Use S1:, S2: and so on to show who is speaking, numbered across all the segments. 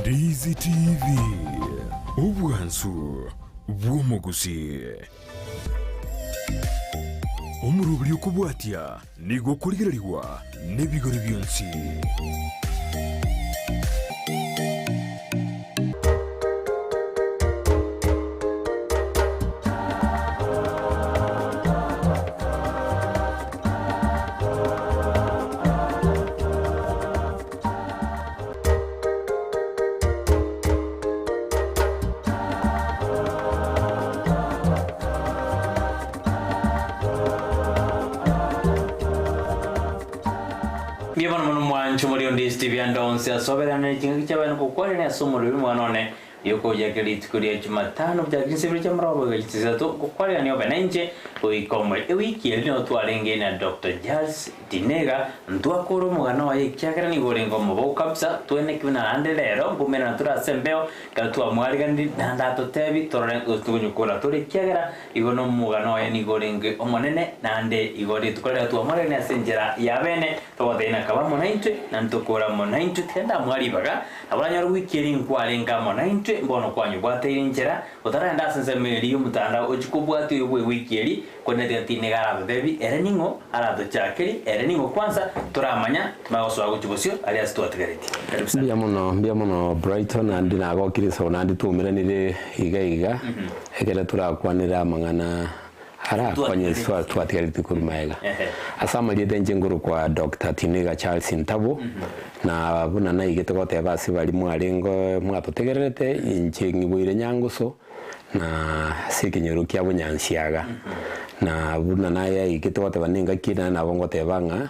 S1: Ndizi TV, obwansu bw'omogusii. Omoroberi okobwatia nigo okorigererigwa nebigori bionsi.
S2: Mbuya mono mono mwanche omori onde Steve ande onsi ase oberanire chingaki chiabene gokwanera ase omorweri omwana one Riokoyaka rituko ria Jumatano gochaka chinsibiri chi'amarogo goika chinsa isato, gokwarerania obe nainche goika omoerio. Ewiki eria nigo twarenge na Doctor Charles Tinega, ntwakora omogano oye ekiagera nigo orenge omoboko kabisa, twenekigwe naende rero nkomerana tore ase embeo, ekero twamwariganirie naende atotebi torore gose tokonyokora tore ekiagera igo nomogano oye nigo orenge omonene naende igo rituko riria twamwarigania ase enchera ya bene togotebia nakaba amo naintwe na ntokore amo naintwe tiga ndamwa ribaga Nabo oranyore goikia rinkwarenge amo naintwe, mbono kwanyobwateire inchera, otaragenda ase ensemo eria y'omotandao ochie kobwatia oyo bw'ewiki eria, korende tiga tinigo aratotebi ere ning'o aratochakerie, ere ning'o kwansa, toramanya, tomanye gosoa gochia bosio aria ase twatigaretie. Karibu sana.
S3: Mbuya mono, mbuya mono Brighton, naende nagokire inse naende twaumeranire iga iga, ekere torakwanere amang'ana Arakonye twatigareti korwa magega. Ase amarieta inche nkorokwa Doctor Tiniga Charles Ntabo, na buna naigete goteba ase baria mwarenge mwatotegererete, inche ng'iboire Nyangusu na ase ekenyoro kia Bonyansiaga. Na buna nayaigete goteba nengaki naende nabo ngoteba ng'a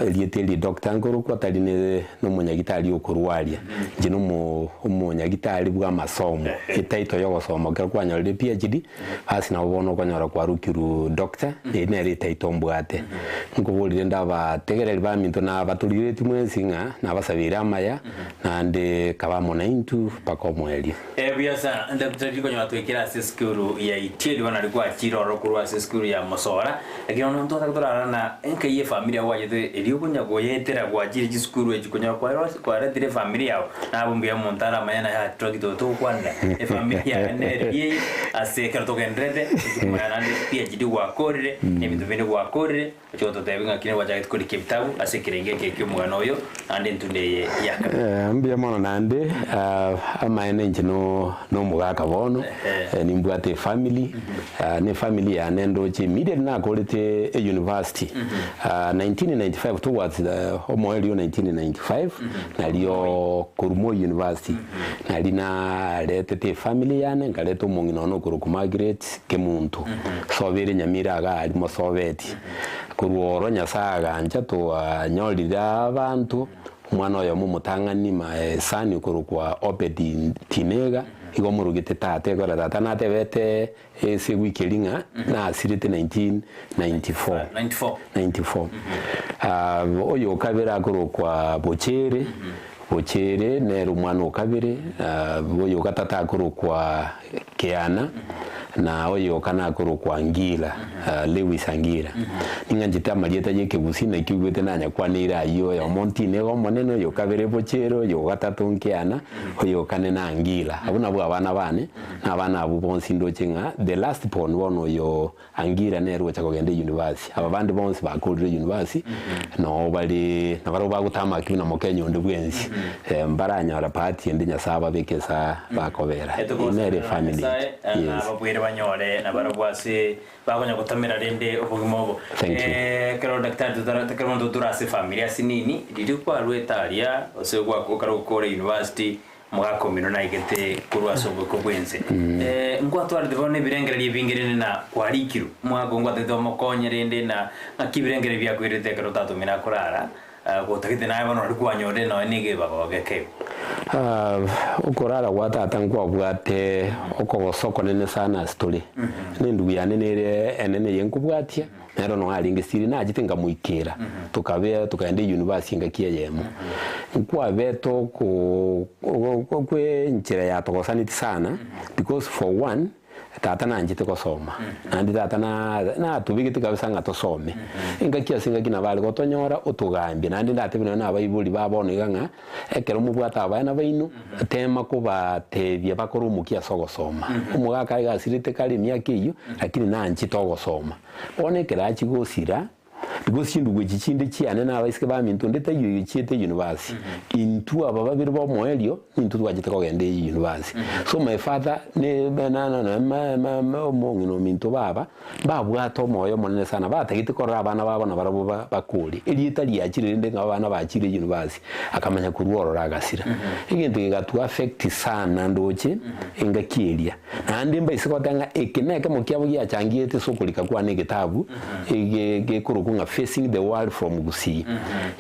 S3: erieta eri Doctor nkorokwa tari ne nomonyagitari okorwaria, inche nomo omonyagitari bw'amasomo, etitle ya ogosoma ekero kwanyorire PhD. Ase nabo bono okonyora kwarokirwe doctor, eri nere etitle mbwate. Nkoborire nde abategereri baminto na abatorigeretie mwensi ng'a nabasabeire amaya, naende kabe amo naintwe mpaka omoerio.
S2: Eh buya sana Doctor rikonyora twaikire ase esukuru ya Itieri bono nario gwachire ororo korwa ase esukuru ya Mosora lakini bono ntwataka torarora na enkai efamiri yao gwachete erio okonya goyetera gwachire chisukuru echi konyora kwaretire efamiri yao Nabo mbuya omonto aramanye naye atoki togokwanera efamiri yaye nere eye ase ekero togendererete tochia komanya naende PhD gwakorire na ebinto binde gwakorire ochia gototebia ng'aki nere gwachagete korika ebitabu ase ekerengo eke kia omogano oyo naende entunda eye ya kabere.
S3: Eh, mbuya mono naende ah, amaene inche no nomogaka bono
S2: Ehe.
S3: eh, nimbwate efamily ah, na efamily yane ndoche immediately nakorete e-university ah, 1995 towards the omoerio 1995 Nario korwa Moi University nari naretete efamily yane nkareta omong'ina one okorokwa Margaret Kemunto sobeire Nyamira iga aria mosobeti. Korwa oro Nyasaye agancha twanyorire abanto, omwana oyomo omotang'ani my son okorokwa Obed Tinega igo omorogete tata ekero tata natebete Ase ewiki eria ng'a nasirete 1994. 94. Ah, oyo o kabere akorokwa Bochere, Bochere nere omwana o kabere, ah, oyo o gatato akorokwa Keana, na oyo o kane akorokwa Angila, ah, Lewis Angila. Ning'anchete amarieta ya ekegusii naki oigwete nanyakwaneire ayio, oyomo Ntine iga omonene, oyo o kabere Bochere, oyo o gatato Nkeana, oyo o kane na Angila. Abwo nabwo abana bane. Na abana abwo bonsi ndoche ng'a the last born bono oyo Angira nere ogocha kogenda euniversity. Aba bande bonsi bakorire university noo bare nabarabwo bagotama ki buna Mokenya onde bwensi eh, mbaranyora bahati ende Nyasaye ababeke ase bakobera. Eyio nere efamily
S2: Nyasaye
S3: yaito. Yes.
S2: nababwere banyore nabarabwo ase bakonya gotamera rende obogima obo.
S3: Thank you.
S2: Eh, ekero daktari totara ekero bono totore ase efamiri ase nini, riria kwarwete aria gose gwa ekero ogokora university Omogaka omino naigete korwa ase oboiko bw'ense. Nkwatwarete bono ebirengererio ebinge rende na kwarikirwe. Omogaka oo ngwatagete omokonye rende na ng'aki ebirengererio biakoirete ekero tata omino akorara, gotagete naye bono nari kwanyorire nonya na egebago geke.
S3: Okorara gwa tata nkwabwate okogosa okonene sana ase tore. Na endugu yane nere enene eye nkobwatia. Nero nonya arenge siri nachete nkamoikera, tokabea tokaenda eyunivasiti engaki eyemo. Nkwabete oko kwe enchera yatogosaneti sana because for one. Tata nanchete gosoma, naende tata na natobegete kabisa ng'a tosome. Engaki ase engaki nabo are gotonyora otogambie, naende ndatebe nonya na abaibori ba bono iga ng'a, ekero mobwate abana baino, tema kobatebia bakore omokia ase ogosoma. Omogaka iga asirete kare emiaka eyio, lakini nanchete ogosoma. Bono ekero achia gosira, Because chindugu echi chinde chiane na abaiseke baminto onde taiyo oyochiete university. Intwe aba babere bomoerio nintwe twachete kogenda eye university. So my father ne na na na ma ma ma omong'ina ominto baba mbabwate omoyo omonene sana batagete korora abana babo nabarabwo ba bakore. Erieta riachire rende ng'a abana bachire university akamanya korwa ororo agasira. Egento gegatwa affect sana ndoche engaki eria. Naende mbaise goteba ng'a eke nekemo kiabo giachangiete ase okorika kwane egetabu ege gekorokwa ng'a Facing the World from Gusii.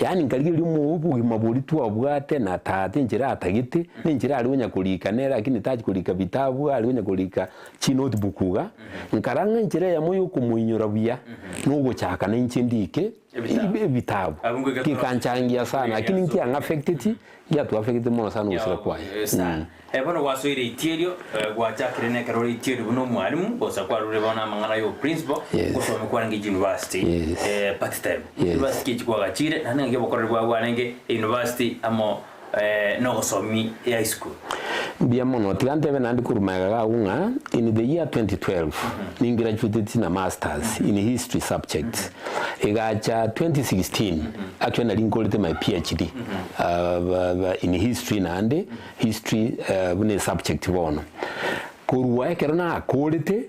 S3: Yaani nkarigereria omo obogima boria twabwate na tata enchera atagete, na enchera are konya korika nere lakini tachi korika bitabu are konya korika chinotebook iga, nkarora ng'a enchera eyemo ya okomoinyora buya, nogochaka nainche ndike
S2: Ebitabu.
S3: ebitabu.
S2: Abwo ngoika toro-
S3: Gekanchangia sana lakini nkiang'affecteti, ngiatuaffecteti mono sana ogosira kwaye.
S2: Sana. Bono gwasoire itierio, gwachakire nekero ore itierio buna omwalimu, gosa kwarure bono amang'ana ya oprinciple,
S3: Yes.
S2: gosomia kwarenge university,
S3: Yes.
S2: part time.
S3: Yes.
S2: University ki echi kwagachire, naende ng'aki obokoreri bwao bwarenge university amo nogosomi e high school.
S3: Mbuya mono, tiga ntebe naende korwa magega iga agwo ng'a in the year 2012 ningraduated na masters in history subject. Egacha 2016 actually nari nkorete my PhD in history naende history buna esubject bono. Korwa ekero nakorete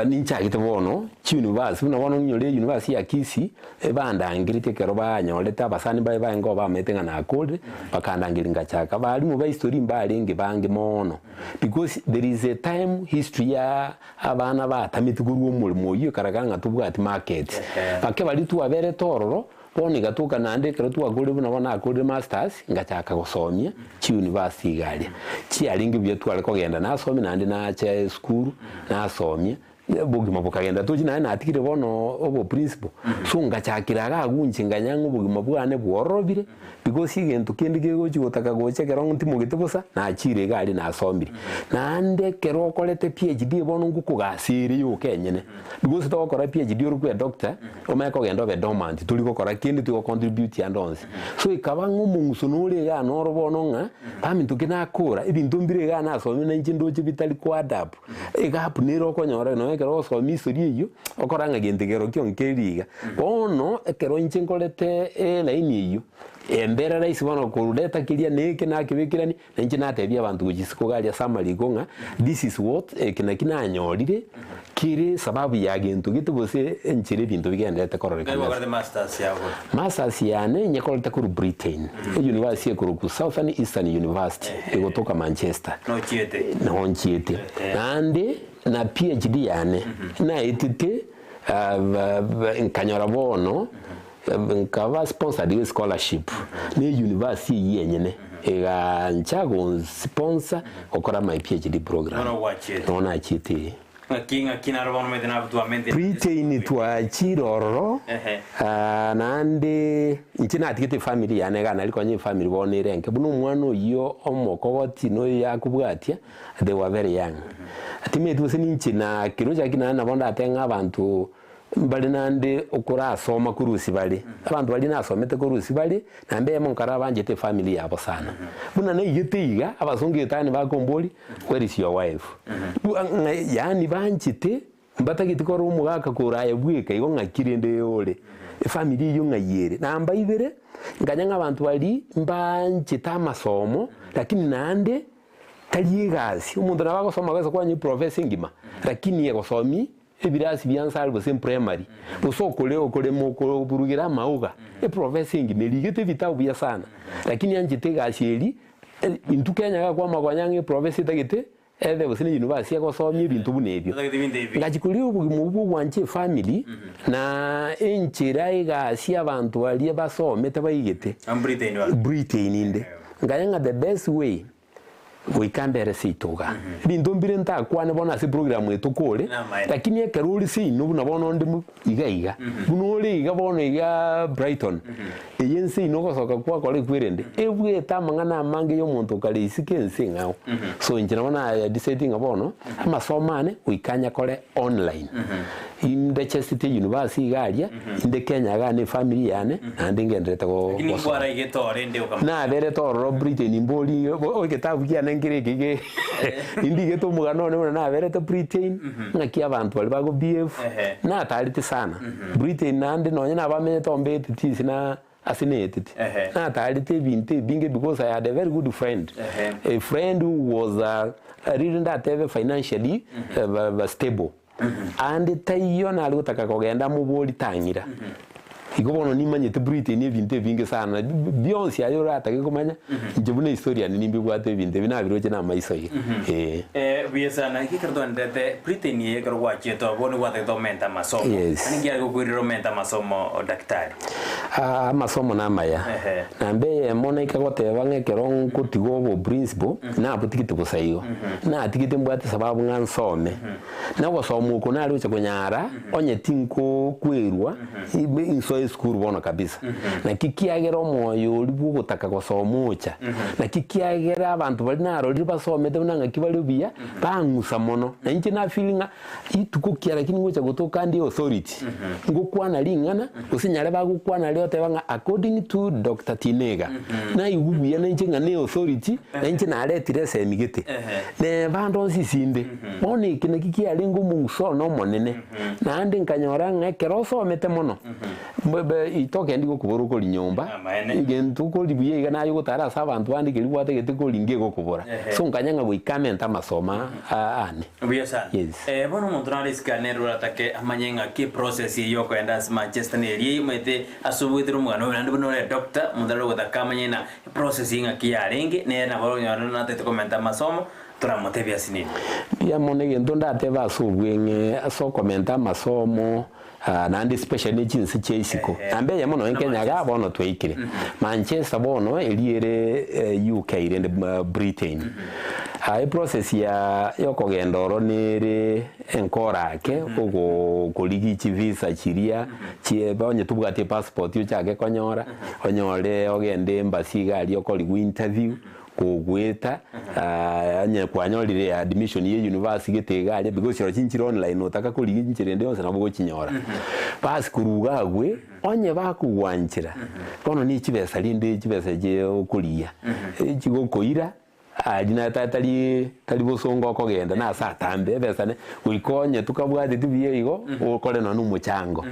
S3: ninchagete bono chiuniversity buna bono ninyore university ya Kisii ebandangereti ekero banyorete abasani baye baye bamaete ng'a nakorire bakandangeria ngachaka. Abalimu ba history mbarenge bange mono because there is a time history ya abana batameti korwa omoremo oyio ekareka ng'a tobwati market. Bake baria twaberete ororo Bono igatoka naende ekero twakorire buna bono nakorire masters, ngachaka gosomia chiuniversity iga aria. Chiarenge buya tware kogenda nasomia naende nacha esukuru nasomia, obogima bokagenda tochi naende natigire bono obo principal. So ngachakera iga agwo inche nkanya ng'a obogima bwane bwororobire, because egento kende kegochi gotaka gocha ekero ntimogete bosa, nachire iga aria nasomire. Naende ekero okorete PhD bono ngokogasere yoka enyene. Because togokora PhD orokwe edoctor, omanye kogenda obe dormant, tori gokora kende tori gocontribute ande onsi. So ekaba ng'a omong'uso nore igaa noro bono ng'a, baminto ki nakora, ebinto mbire igaa nasomire na inche ndoche bitari ko add up, egap nere okonyora nonya ekero ogosoma history eyio, okora ng'a gento kerokio nkeri iga. Bono, ekero inche nkorete elaini eyio, embere rahisi bono koreta keria na eke nakebekerania, Na inche natebia abanto gochia isiko iga aria ase amariko ng'a this is what, eke naki nanyorire, kere esababu ya gento gete gose enchera ebinto bigendererete
S2: Ngai
S3: kororekana ase.
S2: gwakorete masters yago gose?
S3: Masters yane nyekorete korwa Britain, eyunivasiti ekorokwa Southern Eastern University, egotoka Manchester.
S2: Nochiete?
S3: Nigo nchiete. Naende na PhD yane naetete nkanyora bono Nkaba sponsored ge scholarship ne university eyio enyene egancha gonsponsor gokora my PhD program.
S2: Bono gwachiete.
S3: Nogo nachiete ee.
S2: Ng'aki ng'aki naro bono omanyete nabwo twamanyete.
S3: Britain twachire ororo
S2: Ehe.
S3: naende inche natigete efamiri yane iga nari konya efamiri bono ere enke buna omwana oyio omokogoti na oyo akobwatia they were very young. Timanyeti gose ninche na keroche lakini naende nabo ndatebe ng'a abanto Mbare naende okorasoma korwa ase bare, abanto baria nasomete korwa ase bare, naende eyemo nkare abanchete efamiri yabo sana. Buna naigete iga, abasongo etani bakomboria, where is your wife? Ng'a yaani banchete, mbatageti korora omogaka kore aye bweka igo ng'aki rende ore, efamiri eyio ng'ai ere. Namba ibere, nkanya ng'a abanto baria mbaanchete amasomo, lakini naende tari egasi, omonto nabo agosoma gose kwanywa eprofesa engima, lakini egosomia Ebirasi bia nsare gose primary, gose okore okorema okoburugera amauga, eprofesa engima erigete ebitabu buya sana, lakini anchete egasi eria, intwe Kenya iga kwamanya ng'a eprofesa etagete ebe gose ne university egosomia ebinto buna ebio.
S2: Etagete ebinto ebi.
S3: Ngachia koria obogima obwo bwa ogwancha efamiri, na enchera egasi abanto baria basomete baigete,
S2: Amo Britain bare.
S3: Britain inde, nkanya ng'a the best way. Goika mbere seito iga. Ebinto mbire ntakwane bono ase program eye tokore,
S2: Namaene.
S3: lakini ekero ore seino buna bono onde mo iga iga, buna ore iga bono igaa Brighton, eye ense ino ogosoka kwakora ekwerende, ebwete amang'ana amange ya omonto okare isiko ense eng'ao. So inche nabo na decide ng'a bono, amasomo ane goika nyakore online. Inde Chester University iga aria, inde Kenya igaa na efamiri yane, naende ngenderete go
S2: Lakini
S3: gosoma.
S2: nkwaraigete orende okamanya.
S3: Naberete ororo Britain mbori bo egetabu kiane nkere eke ige nindigete omogano one buna naberete Britain, ng'aki abanto baria bago behave,
S2: Ehe.
S3: natarete sana. Britain naende nonye nabamenyete ombeteti ase na ase naetete.
S2: Ehe.
S3: Natarete ebinto ebinge because I had a very good friend,
S2: Ehe.
S3: a friend who was riri ndatebe financially stable. Ande taiyo nare gotaka kogenda amobori tang'ira. Igo bono nimanyete Britain ebinto ebinge sana, bionsi aye oratake komanya, inche buna historian nimbibwate ebinto ebi nabiroche na amaiso iga, eh.
S2: Eh, buya sana. Eki ekero twaenderete Britain eye ekero gwachiete abwo nigo gwatagete omente amasomo.
S3: Yes.
S2: Naki kiare gokoirera omente amasomo daktari?
S3: Ah, amasomo namaya.
S2: Ehe.
S3: Namba eyemo naika goteba ng'a ekero ngotiga obo principal, nabotigete bosa igo. Natigete mbwate sababu ng'a nsome. Na ogosoma oko nare gocha konyara onye tinkokwerwa insoe esukuru bono kabisa. Naki kiagera omoyo oria bwa ogotaka gosoma ocha, naki kiagera abanto baria narorire basomete buna ng'aki bare buya, bang'usa mono. Na inche na feel ng'a rituko ki lakini ngocha gotoka ndi authority, ngokwana ring'ana gose nyare bagokwana riria oteba ng'a according to Doctor Tinega, naigwe buya nainche ng'a ne authority, nainche naretire esemi gete. Neba ande onsi isinde. Bono eke naki kiarenge omong'uso one omonene, naende nkanyora ng'a ekero osomete mono, itoke ndigokobora okori nyomba,
S2: Amaene.
S3: egento okori buya iga naye ogotara ase abanto bande keria gwatagete kori ngegokobora.
S2: Ehe.
S3: So nkanya ng'a goika amente amasomo aa ane.
S2: Buya sana.
S3: Yes.
S2: Eh, bono omonto nare isiko ane nere oratake amanye ng'aki eprocess eye yokoenda ase Manchester neria omanyete ase obwetere omogano oyo naende buna ore doctor, omonto nare ogotaka amanye ng'a eprocess eye ng'aki yarenge, nere nabo okonyora natagete komenta amasomo, Toramotebie ase nini?
S3: Mbuya mono egento ndatebe ase obweng'e ase okomenta amasomo naende especially ne chinse chia isiko. Namba eyemo nonya Kenya igaa bono twaikire. Manchester bono eria ere UK rende Britain. Eprocess ya yokogenda oro nere enkora ake ogokorigia chivisa chiria chie onye tobwati epassport ochake konyora, onyore ogende embassy iga aria okorigwa interview. Kogoeta onye kwanyorire admission ye university gete iga aria because chirori chinchire online otaka korigia chinchera ende yonsi nabo ogochinyora. Basi korwa iga agwe onye bakogwanchera bono ne chibesa rende chibesa chia okorigia chigokoira aria na tari tari bosongo okogenda na ase atambe ebesa ne goika onye tokabwateti buya igo okore nonye na omochango.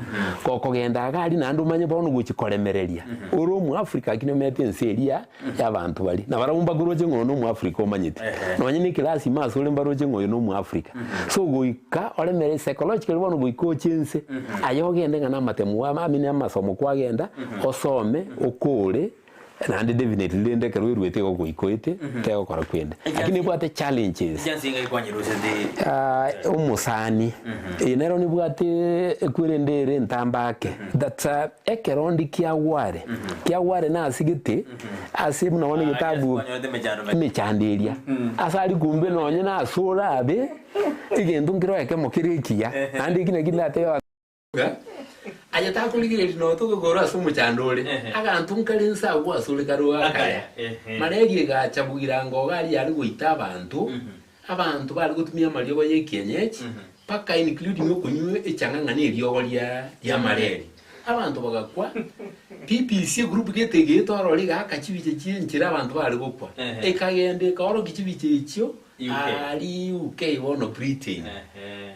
S3: Gokogenda iga aria naende omanye bono gochi koremereria ore omoafrica lakini omanyete ense eria. y'abanto baria, na barabwo mbakuroche ng'a oyo n'Omoafrika omanyete. Nonye na eclass ime ase ore mbaroche ng'a oyo n'Omoafrika. So goika oremere psychologically bono goika oche nse, aye ogende ng'a namatemu I mean amasomo kwagenda, osome, okore, naende definitely rende ekero oeruete igo goika oete, tegokora kwende. Lakini ebwate challenges.
S2: Chance ing'ai kwanyeruseti?
S3: Omosani, eye nero nebwate ekwerende ere entambe ake, that ekero ndi kiagware, kiagware nase gete, ase buna bono egetabu emechando eria, ase aria kumbe nonye nase orabe, egento nkero ekemo kere ekiya, naende eki naki ndatebe abanto. Aye takorigereria nonya togokora ase omochando ore, aganto nkare inse agwo asore kare akaya. Malaria egacha bogirango iga aria yare goita abanto, abanto bare gotumia amariogo ya ekienyeji, mpaka including okonywa echang'ang'a na eriogo ria ria malaria. Abanto bagakwa, PPC egroup gete egeeta ororo egaaka chibicha chie enchera abanto bare gokwa. Ekagenda ekaorokia chibicha echio Aria UK bono Britain.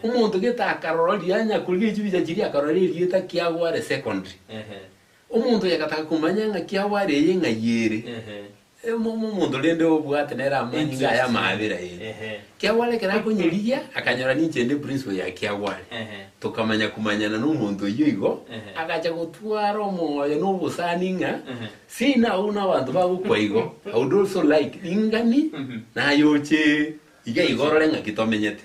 S3: Omonto gete akarora riria anyakorigia chibicha chiria akarora erieta Kiagware Secondary. Omonto oyo agataka komanya ng'a Kiagware eye ng'ai ere. Omonto rende obwate nere amanyinga aya amaabera ere. Kiagware ekero akonyerigia akanyora ninche inde principal ya Kiagware. Tokamanya komanyana na omonto oyio igo, agacha gotwara omoyo na obosani ng'a Seeing now buna abanto bagokwa igo, I would also like ningani naye oche iga igo orore ng'aki tomenyete.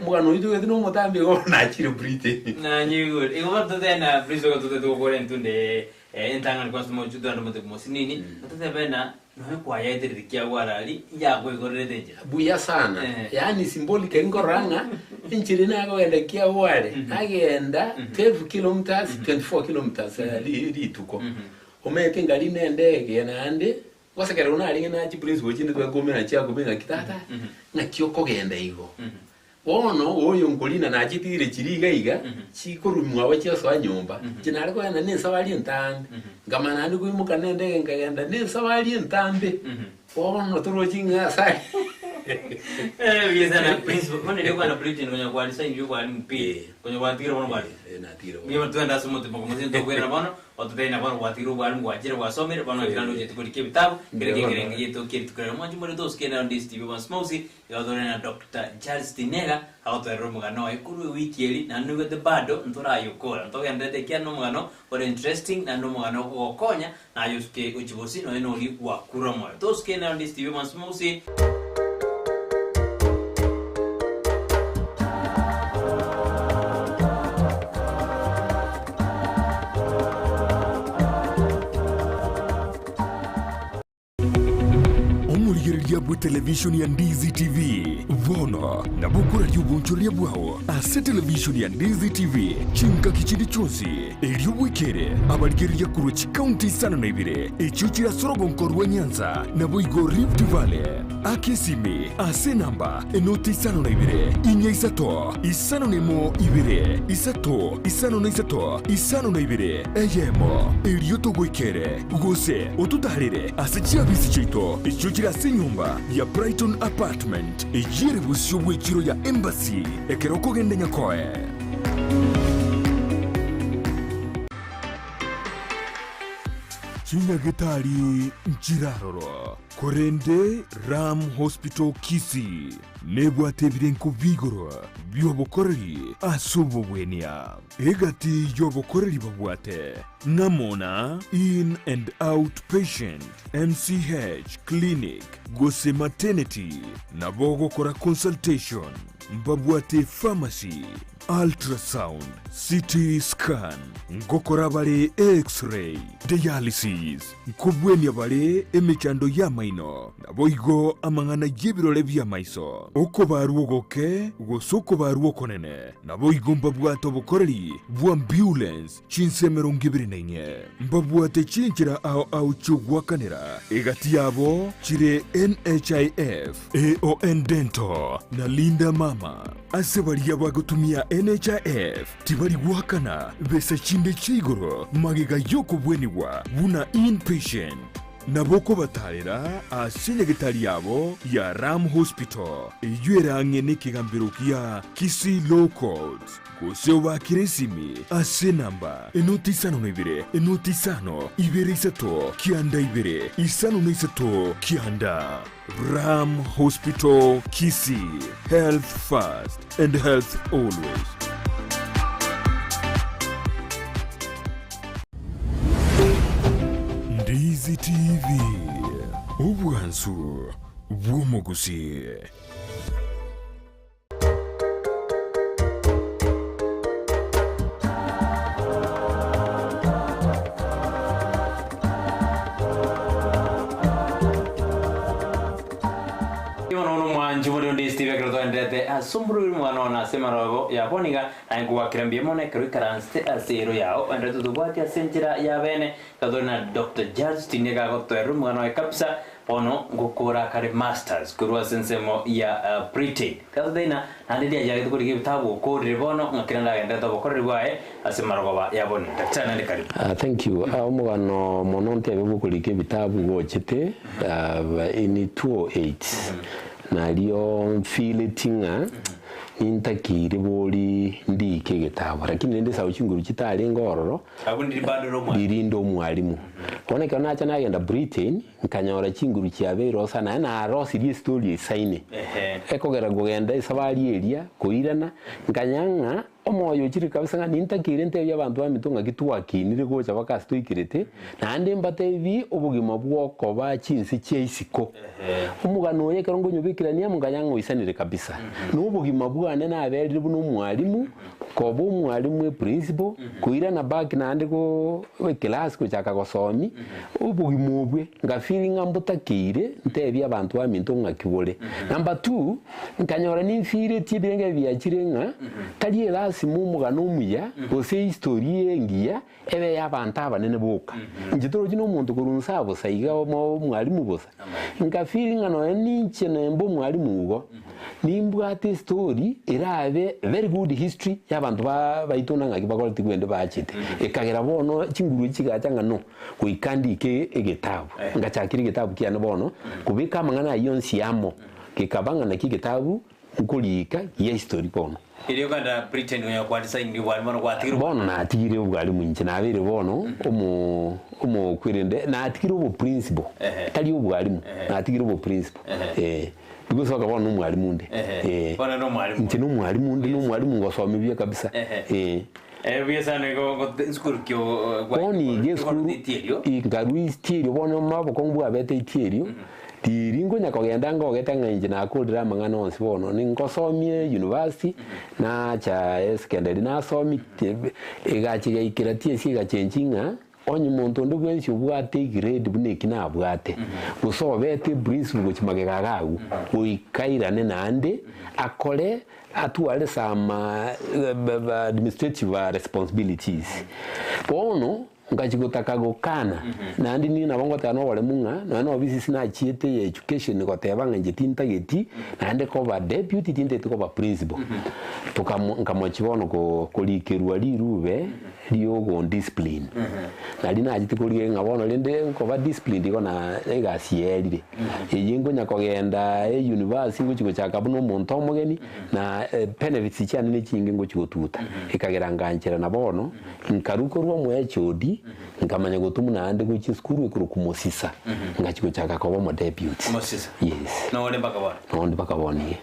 S3: Omogano oyio togete nomotambe igo bono nachire Britain.
S2: Nanyigure. Igo bono totebe na please igo totete gokora entunde entang'ani kwanza tomochie togende omote mosinini, totebe na. Nonya kwayaeterete kiagwara aria, yakoigorerete enchera.
S3: Buya sana.
S2: Eh.
S3: Yaani symbolically nkorora ng'a enchera eye nagogenda kiagware, nagenda 12 kilometers, 24 kilometers eh, ri- rituko. Omanyete ngari na endege naende, gose ekero narenge nachia principal chinde twakoumera chiakobe ng'aki tata, ng'aki okogenda igo. Bono oyo nkorina nachitigire chiria iga iga, chikorwa mwabo chiasoa nyomba, inche nare kogenda na esabari entambe, nkamanya naende koimoka na endege nkagenda na esabari entambe, bono torochi ng'a ase aria.
S2: Eh, buya sana principal. Bono erio kwana Britain konya kwa resign riria kwari pi.
S3: Eh.
S2: Konya gwatigire bono kwari.
S3: Eh, natigire bono.
S2: Buya bono twende ase omotimo omosinto tokoirana bono, ototebie na bono gwatigire obwarimu gwachire gwasomire, bono ekero naende ochete korika ebitabu, kere
S3: Mbuya bono.
S2: ekerengo gieto kia rituko riaye. Mwanche more tosuke naende Steve Evans Mausi, Igo tore na Doctor Charles Tinega agotoerera omogano oye korwa ewiki eri naende noigwete bado ntorayokora ntogendererete ekiagera nomogano ore interesting naende omogano ogokonya naye osuke gochia bosio nonya noria gwakure omoyo. Tosuke nero ndi Steve Evans Mousi.
S1: Omorigereria bw'etelevishoni ya Ndizi TV bono nabo okoraria obonchoreria bwao ase televishoni ya Ndizi TV chingaki chinde chionsi, erio bwekere abarigereria korwa chikaunti isano na ibere echio chire ase orogonko rwa Nyanza naboigo Rift Valley. Aka esimi ase enamba enoti isano na ibere, inya isato, isano na emo ibere, isato, isano na isato, isano na ibere, eyemo, erio togoikere, gose ototaarere ase chiabisi chiaito echio chire ase enyomba ya Brighton Apartment, eyio ere bosio bw'echiro ya Embassy, ekero okogenda Nyakoe. Chinyagetari nchiraroro. Korende Ram Hospital Kisii nebwate ebirengo bi'igoro bi'obokoreri ase obogwenia. Egati y'obokoreri babwate ng'amo na In and Out Patient, MCH Clinic gose Maternity, nabo ogokora consultation, mbabwate pharmacy, Ultrasound, CT scan, ngokora bare X-ray, dialysis, nkobwenia bare emechando y'amaino, naboigo amang'ana y'ebirore bi'amaiso, okobarwa ogoke gose okobarwa okonene, naboigo mbabwate obokoreri bw'ambulance chinse emerongo ebere na inye. Mbabwate chinchera ao ao chi'ogoakanera, egati yabo chire NHIF, AON Dental, na Linda Mama. Ase baria bagotumia NHIF tibari goakana besa chinde chia igoro magega y'okobwenigwa buna inpatient. Nabo okobatarera ase nyagetari yabo ya Ram Hospital eyio ere ang'e nekegambero kia Kisii Law Courts gose obaakere esimi ase enamba enoti isano na ibere enoti isano ibere isato kianda ibere isano na isato kianda. Ram Hospital Kisii, health first and health always. Ndizi TV, obwansu bw'omogusii.
S2: Bono bono omwanchi bore onde Steve ekero twaenderete ase omorweri omwana one ase amarogo ya bono iga naye nkogwakera mbuya mono ekero oikaransete ase ero yao oenderete tobwati ase enchera ya bene iga tore na Doctor Justin iga agotoerera omogano oye kabisa Bono ngokora kare masters korwa ase ensemo ya Britain. Tigatotebia naende ndiachagete korigia ebitabu okorire bono ng'a kera ndagenderete obokoreri bwaye ase marogoba ya bono. Daktari naende karibu.
S3: Thank you. Omogano mono ntebe bw'okorika ebitabu gochete in 2008 nario nfeeleti ng'a nintakeire bori ndike egetabu lakini rende esabu chinguru chitarenge ororo
S2: Abwo ndiri bado ore omwalimu.
S3: Riri inde omwalimu. Bono ekero nacha nagenda Britain, nkanyora chinguru chiabeire oo sana, naende narosirie estory esaine.
S2: Ehe.
S3: Ekogera kogenda esabari eria, koirana, nkanya ng'a omoyo ochire kabisa ng'a nintakeire ntebie abanto baminto ng'aki twakinire gocha mpaka ase toikerete, naende mbatebie obogima bw'okoba chinse chia isiko.
S2: Ehe.
S3: Omogano oyo ekero nkonyobekerania amo nkanya ng'a oisanire kabisa. Na obogima bwane naberire buna omwalimu. Koba omwalimu eprinciple, koirana back naende go eclass gochaka gosomi, obogima obwe ngafeel ng'a mbotakeire ntebie abanto baminto ng'aki bore. Number two, nkanyora ninfiretie ebirengo ebi biachire ng'a tari elasima omogano omuya gose ehistory engiya ebe ya abanto abanene boka. Inche torochi na omonto korwa inse aa bosa iga omwalimu bosa. Nkafeel ng'a nonya ninche nembe omwalimu igo, nimbwate estory erabe very good history ya abanto ba baito na ng'aki bakoreti kwende bachete. Ekagera bono chinguru echi chigacha ng'a no, goika ndike egetabu. Ngachakera egetabu kiane bono, kobeka amang'ana ayio onsi amo, gekaba ng'a naki egetabu nkorika gia history bono.
S2: Erio kanda Britain konya kwarisainirie obwarimu bono gwatigire
S3: Bono natigire obwarimu inche nabeire bono omo omokwerende natigire oboprinciple
S2: Ehe.
S3: tari obwarimu
S2: Ehe.
S3: natigire oboprinciple
S2: Ehe.
S3: eh because oka bono nomwarimu onde
S2: Ehe.
S3: eh
S2: Bono nomwarimu.
S3: inche nomwarimu onde nomwarimu ngosomia buya kabisa
S2: Ehe.
S3: eh.
S2: Eh, buya sana igo go- esukuru ki o- gwa-
S3: Bono iga esukuru
S2: Itierio.
S3: nkarwa itierio bono amaboko mbwabete itierio Riiri nkonya kogenda ngogete ng'a inche nakorire amang'ana onsi bono, ningosomie university, nacha esecondary nasomie, egacha egaikera TSC egachenchi ng'a onye monto onde bwensi obwate egrade buna eki nabwate, gose obete eprinciple gochia magega iga agwo, goika airane naende akore atware some administrative responsibilities. Bono. Ngachia gotaka gokana, naende nigo nabo ngoteba noboremu ng'a nonya na ofisi ase nachiete ya education goteba ng'a inche tintageti naende koba deputy tintageti koba principal. Tokamo nkamochia bono ko korikerwa rirube riogondiscipline. Nari nachete korigereria ng'a bono rende nkoba disciplined igo na egasi yerire. Eye nkonya kogenda euniversity ngochia gochaka buna omonto omogeni na benefits chiane nechinge ngochia gotuta. Ekagera ngancherana bono. Nkarua korwa omoHOD, nkamanya gotumwa naende gochia esukuru ekorokwa Mosisa, ngachia gochaka koba omodeputy.
S2: Mosisa.
S3: Yes.
S2: Nore mpaka bono.
S3: Nonde mpaka bono iga.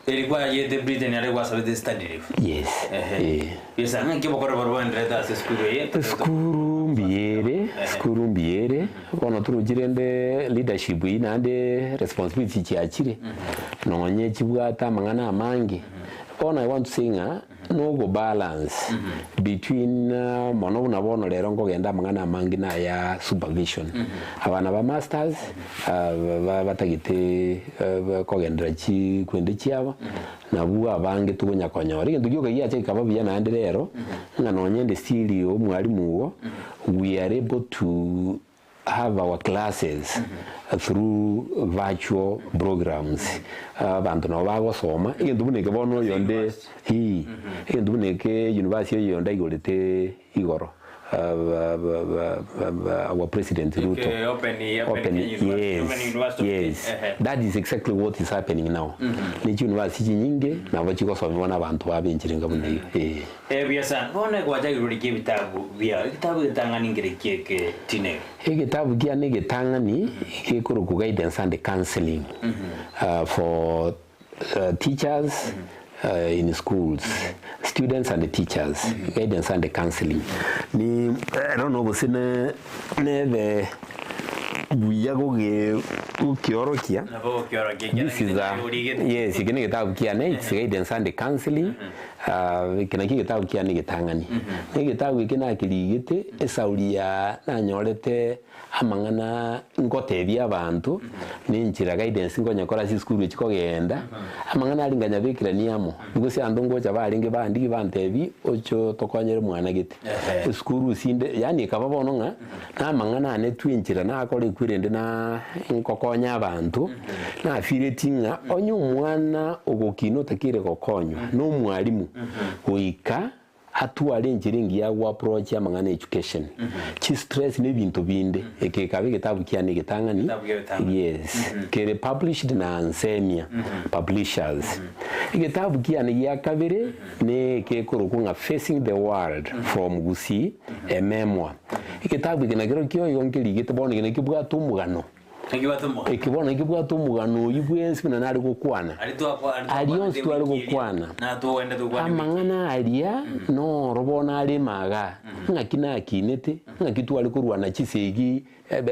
S2: Eri kwayete Britain are gwasabete study leave.
S3: Yes.
S2: Ehe.
S3: Eh.
S2: Yes, ng'aki obokoro bori bwaenderete ase esukuru eye?
S3: Esukuru mbuya ere, esukuru mbuya ere, bono torochi rende leadership eyio naende responsibility chiachire, nonye chibwate amang'ana amange. Bono I want to say ng'a. Nogo balance between mono buna bono rero nkogenda amang'ana amange na aya supervision. Abana ba masters batagete kogenderera chikwende chiabo nabwo abange tokonya konyora. Egento gioka giacha gekaba buya naende rero ng'a nonye ende still omwalimu ogo we are able to have our classes through virtual programs abanto nabo bagosoma egento buna eke bono oyonde ii egento buna eke university oyonde aigorete igoro our president Ruto
S2: Eke open open
S3: open
S2: University,
S3: yes
S2: Open University of
S3: yes
S2: Ehe.
S3: that is exactly what is happening now ne chiuniversity chinyinge nabo chigosomiwa na abanto babenchirenga buna igo eh.
S2: Ebuya sana. Bono gwachakire korika ebitabu biao, egetabu egetang'ani nkereki eke Tineri?
S3: Egetabu kiane egetang'ani gekorokwa Guidance and Counseling for teachers in schools, students and teachers, guidance and counseling. Ni ero nobose ne nebe buya goge gokiorokia.
S2: Nabo gokiorokia ekiagera
S3: This is a,
S2: origete.
S3: yes, eke negetabu kiane, it's guidance and counseling. Eke nakio egetabu kiane egetang'ani. Na egetabu eke nakerigete esauri ya nanyorete amang'ana ngotebia abanto, na enchera guidance nkonyekora ase esukuru echi kogenda, amang'ana aria nkanyabekerania amo. Because abanto ngocha barenge bandigi bantebi oche otokonyere mwana gete. Esukuru ase yaani ekaba bono ng'a na amang'ana ane twe enchera nakora ekwerende na nkokonya abanto, nafireti ng'a onye omwana ogokina otakeire gokonywa na omwalimu goika atware enchera engiya ya goapproach amang'ana education, chistress na ebinto binde, eke gekaba egetabu kiane egetang'ani,
S2: Egetabu ki'egetang'ani.
S3: yes, kere published na Ansemia Publishers. Egetabu kiane gia kabere ne ekekorokwa ng'a Facing the World from Gusii, a Memoir. Egetabu eke nakerokio igo nkerigete bono eke nakebwate omogano.
S2: Ekebwate omogano.
S3: Eke bono nakebwate omogano oyio bwensi buna nare gokwana.
S2: Aria twakwa- aria
S3: Aria
S2: twakwanete
S3: onsi tware
S2: wiki eria,
S3: gokwana.
S2: na togende tokwane wiki.
S3: Amang'ana aria noro bono are magaa, ng'aki nakinete, ng'aki tware korwana chisegi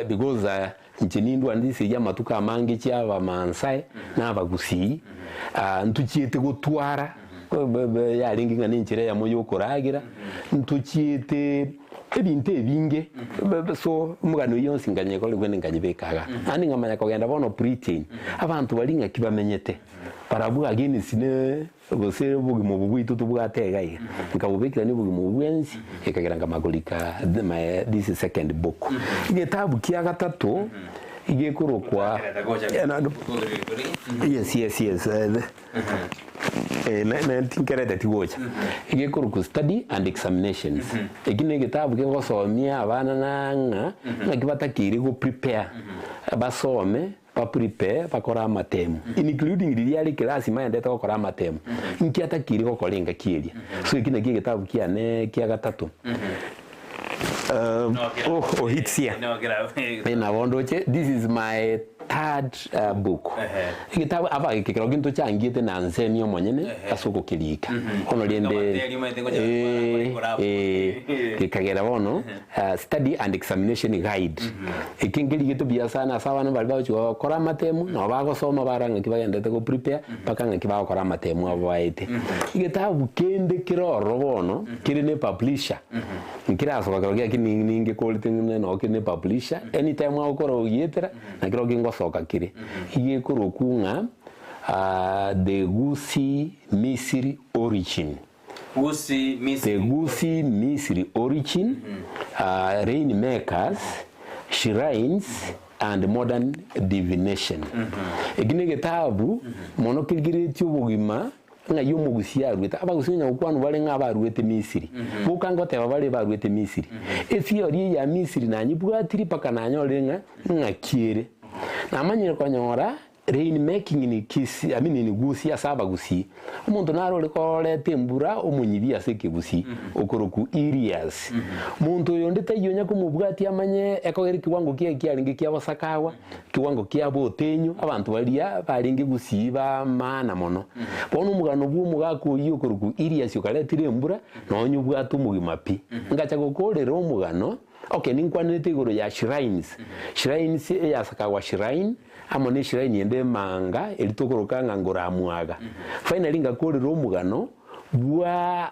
S3: because inche nindwanete chisegi amatuko amange chia Abamaasai na Abagusii, ntochiete gotwara. Yarenge ng'a nenchera eyemo yokoragera, ntochiete ebinto ebinge, so omogano oyio onsi nkanyekora rende nkanyebeka igaa. Naende nkamanya kogenda bono Britain, abanto baria ng'aki bamenyete, barabwo against ne gose obogima obo bwaito tobwate iga iga, nkabobekerania obogima obo bwensi, ekagera nkamanya korika my this second book. Egetabu kia gatato, gekorokwa yes yes yes. Tinkerete gocha egekorokwa study and examinations eki na egetabu kegosomia abana na ng'a ng'aki batakeire go prepare basome ba prepare bakore amatemu including riria are class maendete gokora amatemu nki atakeire gokora engaki eria so eki nakio egetabu kiane kia gatato oh oh it's here nabo ndoche this is my third book egetabu aba eke kero gento changiete na nsemi omonyene ase ogokerika bono rende gekagera bono study and examination guide eke nkerigete buya sana ase abana baria bagochi gokora amatemu nabo bagosoma barora ng'aki bagenderete go prepare mpaka ng'aki bagokora amatemu abo baete. Egetabu kende kere ororo bono kere ne publisher nkerasoka kero giaki ningekorete ng'a noo kere ne publisher anytime agokora ogietera nakero kingosoka kere. Igekorokwa ng'a The Gusii Misiri Origin.
S2: Gusii
S3: The
S2: Misiri.
S3: Gusii Misiri Origin, Rain Makers, Shrines and Modern Divination. Eki negetabu mono kerigeretie obogima ng'ai omogusii aruete. Abagusii onye gokwanwa bare ng'a abaruete Misiri. Boka ngoteba bare baruete Misiri. Etheory eye ya Misiri nanyebwatiri mpaka nanyorire ng'a ng'aki ere. Namanyire konyora Rain making in Kisii, I mean in Gusii ase abagusii. Omonto naro ore koreta embura omonyibi ase ekegusii okorokwa Irias. Monto oyo onde taiyo onya komobwatia amanye ekogera ekiwango kiaye kiarenge kia bosakagwa, ekiwango kia botenyo, abanto baria barenge Gusii ba maana mono. Bono omogano bwa omogaka oyio okorokwa Irias okaretire embura, nonya obwate omogima pi. Ngacha gokorera omogano, okay ninkwanerete igoro ya shrines, shrines eyasakagwa shrine, Amo neshrine ende emanga eria tokoroka ng'a ngoramwaga. Finally ngakorera omogano bwa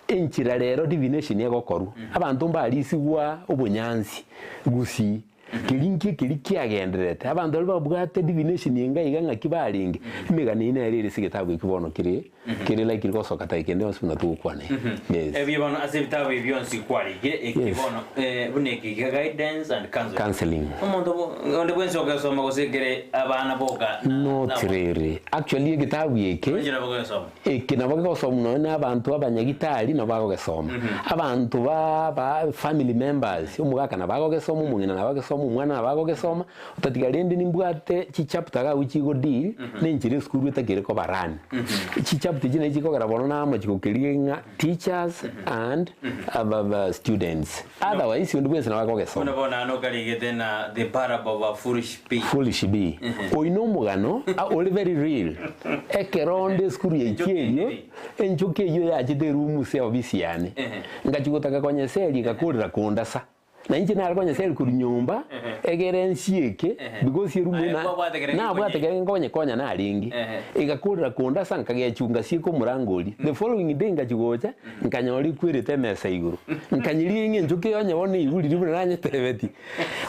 S3: enchera rero divination egokorwa. Abanto mbarisigwa obonyansi gusii. Keria nki ekeria kiagendererete. Abanto baria babwate divination enga iga ng'aki barenge. Emegano eyio nere ere ase egetabu eki bono kere kere likely gosoka taiga ende yonsi buna togokwana iga. Yes.
S2: Ebi bono ase ebitabu ebi bionsi kwarikire, eki
S3: Yes.
S2: bono eh, buna eki kia guidance and counseling.
S3: Counseling.
S2: Omonto bo- onde bwensi ogesoma gose ekere abana boka na-
S3: Not
S2: na-
S3: really. Actually egetabu eke
S2: Onye nabo ogesoma.
S3: eke nabo kegosomu nonye na abanto abanyagitari nabo bagogesoma. Abanto ba ba family members, omogaka nabo agogesoma, omong'ina nabo agogesoma, omwana nabo agogesoma, Otatiga rende nimbwate chichapter iga agwo chigo deal nenchera esukuru etakere koba run. Chichapter echi nachi chikogera bono namochi gokeria ng'a teachers and students. Otherwise onde bwensi nabo akogesoma.
S2: Buna bono naende okarigete na the parable of a foolish bee.
S3: Foolish bee. Oyio na omogano ore very real. Ekero onde esukuru yaito erio, enchoki eyio yachete eroom ase ofisi yane, ngachia gotaka konyeseria egakorera kondasa. Na inche nare konyeseria korwa nyomba, egere nsieke, because erumu
S2: Aye
S3: na
S2: kwabwate kere
S3: nabwate kere nkonyekonya narenge. Egakorera konde asa nkagechunga sieka omorango oria. The following day ngachia gocha, nkanyora ekwerete emesa igoro. Nkanyeria ng'a enchoka eye onye bono eiburiri buna nanyetebetie.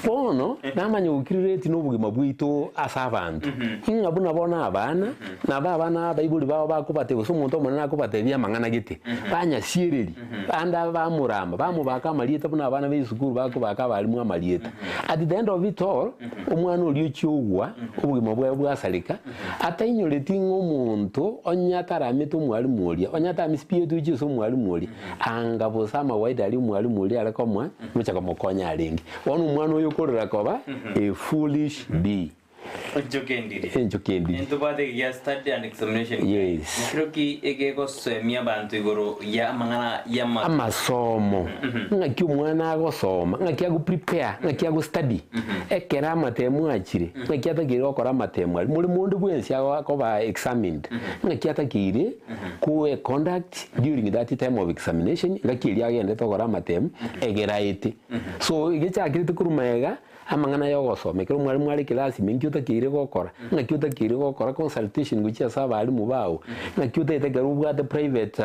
S3: Bono, namanya gokirereti na obogima bwaito ase abanto, ng'a buna bono abana, nabo abana abaibori babo bakobatebia gose omonto omonene akobatebia amang'ana gete, banyasiereria, bande aba bamorama, bamobaka amarieta buna abana ba esukuru bakobaka abalimu amarieta. At the end of it all, omwana oria ochia ogwa, obogima bwaye bwasareka, atainyoreti ng'a omonto onye ataramete omwalimu oria, onye atamisibiyeti gochia ase omwalimu oria, anga bosa amawaida aria omwalimu oria are komoa, Gocha komokonya arenge. Bono omwana oyo okorera koba a foolish bee.
S2: Enchoki endiri.
S3: Enchoki endiri.
S2: Ntobwate eke gia study and examination guide.
S3: Yes.
S2: Nekero ki egegosemia abanto igoro ya amang'ana ya ama
S3: Amasomo. Ng'aki omwana agosoma, ng'aki ago prepare, ng'aki ago study. Ekero amatemu achire, ng'aki atakeire gokora amatemu aria. More monde bwensi akoba examined. Ng'aki atakeire Koe conduct during that time of examination, ngaki eria agendete gokora amatemu, egeraete. So egechakirete korwa magega, Amang'ana ya ogosoma, ekero omwalimu are ekerasi ime, nki otakeire gokora, ng'aki otakeire gokora consultation gochia ase abalimu bao, ng'aki otagete ekero obwate private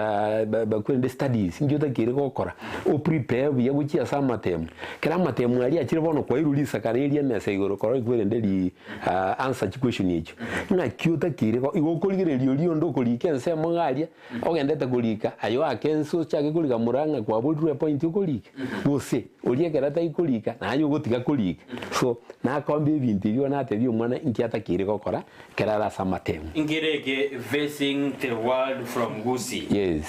S3: bakorende studies, nki otakeire gokora, o prepare buya gochia ase amatemu. Ekero amatemu aria achire bono kwairwe risakara eria emesa igoro korwa ekwerende ri answer chiquestion echio, ng'aki otakeire go igo okorigereria oria onde okorika ensemo iga aria. Ogendete korika, aye oake ense ochake korika murang'a kwaborirwe epoint okorika, gose oria ekero atari korika naye ogotiga korika. So nakombia ebinto ebio natebia omwana inki atakeire gokora ekero are ase amatemu.
S2: Nkere eke Facing the world from Gusii.
S3: Yes.